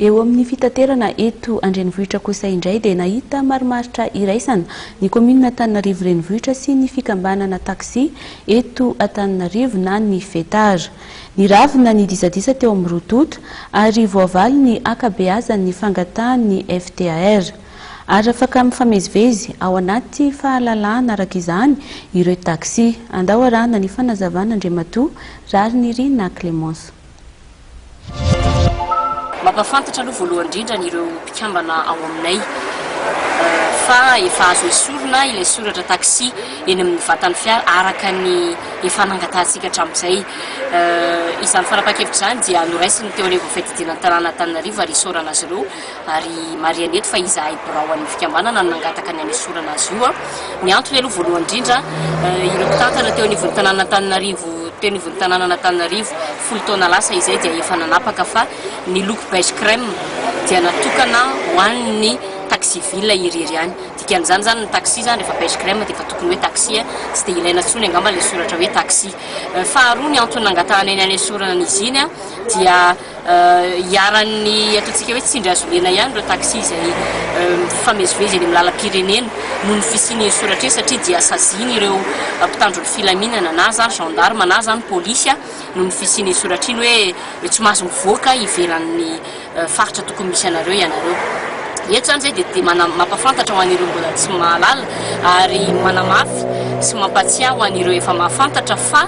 Eo amin'ny fitaterana eto an-drenivohitra kosa indray dia nahita marimaritra iraisana ny kaominina Antananarivo Renivohitra sy ny fikambanana taxi eto Antananarivo na ny FETAR. Niravona ny disadisa teo amin'ny roa tonta ary voavaly ny ankabeazan'ny fangatahan'ny FTAR. Ary afaka mifamezivezy ao anaty fahalalahana araka izany ireo taxi. Andao arahana ny fanazavan'Andriamatoa Raharinirina Clémence. Mampahafantatra aloha voalohany indrindra an'ireo mpikambana ao aminay fa efa azo esorina ilay soratra taxi eny amin'ny vatan'ny fiara araka ny efa nangatahantsika hatramin'izay. Izany fanapahan-kevitra izany dia noraisin'ny teo anivon'ny fiadidiana ny tanàna Antananarivo ary isaorana azy ireo ary marihana eto fa izahay birao an'ny fikambanana no nangataka ny hanesorana azy io. Ny antony aloha voalohany indrindra ireo mpitantana teo anivon'ny tanàna Antananarivo teo anivon'ny tanànan'Antananarivo folo taona lasa izay dia efa nanapaka fa ny loko beige crème dia natokana ho an'ny taxi ville irery ihany. Dikan'izany izany ny taxi izany rehefa beige crème dia efa tokony hoe taxi, tsy dia ilaina intsony angamba ilay soratra hoe taxi. Faharoa ny antony nangatahanay ny hanesorana an'izy iny dia iharan'ny ataontsika hoe tsindry hazo lena ihany ireo taxi izay mifamezivezy eny amin'ny lalam-pirenena noho ny fisian'iny soratra iny satria dia sazian'ireo mpitandro ny filaminana na izany gendarme na izany polisy noho ny fisian'iny soratra iny hoe tsy mahazo mivoaka ivelan'ny faritra tokony misy anareo ianareo. Eto izany izay dia dia mampahafantatra ho an'ireo mbola tsy mahalala ary manamafy sy mampatsiahy ho an'ireo efa mahafantatra fa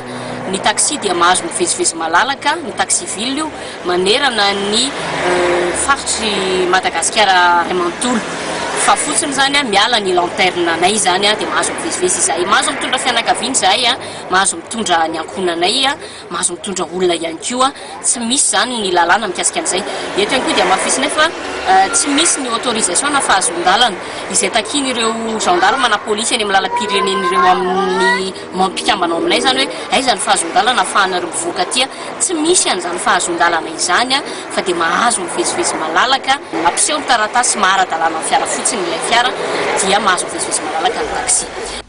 ny taxi dia mahazo mivezivezy malalaka, ny taxi ville io, manerana ny faritr'i Madagasikara iray manontolo. Fa fotsiny izany miala ny lanterne anay izany dia mahazo mivezivezy izahay. Mahazo mitondra fianakaviana izahay, mahazo mitondra ny ankohonanay, mahazo mitondra olona ihany koa. Tsy misy izany ny lalàna mikasika an'izay. Eto ihany koa dia hamafisinay fa tsy misy ny autorisation na fahazoan-dalana izay takian'ireo gendarme na polisy eny amin'ny lalam-pirenena ireo amin'ny maha mpikambana ao aminay izany hoe aiza ny fahazoan-dalana ahafahanareo mivoaka aty. Tsy misy an'izany fahazoan-dalana izany fa dia mahazo mivezivezy malalaka. Mampiseho ny taratasy maha ara-dalàna ny fiara fotsiny ilay fiara dia mahazo mivezivezy malalaka ny taxi.